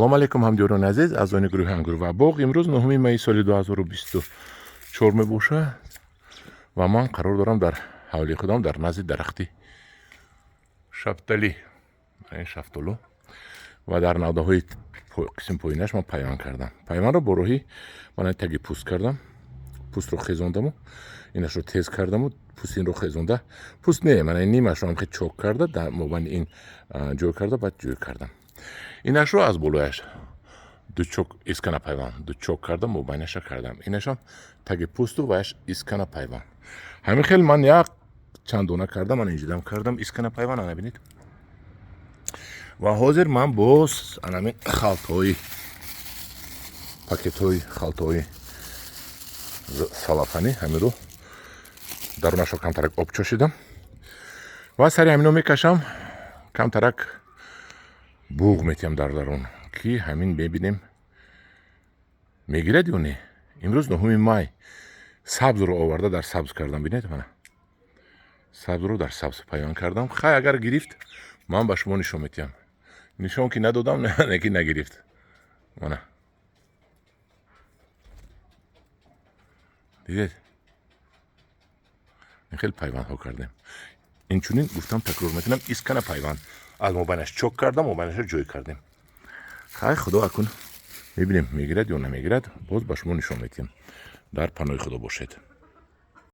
Салом алейкум, ҳамдиёрони азиз, аъзони гурӯҳи «Ангур ва боғ». Имрӯз 9 майи соли 2024 мебошад ва ман қарор дорам дар ҳавлии худам, дар назди дарахти шафталӣ, ин шафтолу, ва дар навдаҳои қисми поинаш ман пайванд кардам. Пайвандро бо роҳи мана таги пӯст кардам. Пӯстро хезондаму инашро тез кардаму пӯсти инро хезонда, пӯст не, мана нимашро ҳам чок карда, дар мобайни ин ҷой карда, баъд ҷой кардам. Инашро аз болояш ду чок искана пайванд, ду чок карда, мобайнаша кардам. Инашам таги пӯсту ваяш искана пайванд. Ҳамин хел ман як чанд дона кардам. Ман инҷидам кардам искана пайванд, ана бинед. Ва ҳозир ман боз анамин халтҳои, пакетҳои, халтҳои салафанӣ, ҳаминро дарунашро камтарак об чошидам ва сари ҳамино мекашам, камтарак буғ метиҳам дар дарун, ки ҳамин мебинем, мегирад ё не. Имрӯз 9 май. Сабзро оварда, дар сабз кардам. Бинед, мана сабзро дар сабз пайванд кардам. Хай, агар гирифт, ман ба шумо нишон метиҳам. Нишон ки надодам, не ки нагирифт. Мана дидед, ин хел пайвандҳо кардем. Инчунин гуфтам, такрор мекунам, искана пайванд, аз мобайнаш чок кардам, мобайнаша ҷой кардем. Хай, худо, акун мебинем, мегирад ё намегирад, боз ба шумо нишон метиҳам. Дар паноҳи Худо бошед.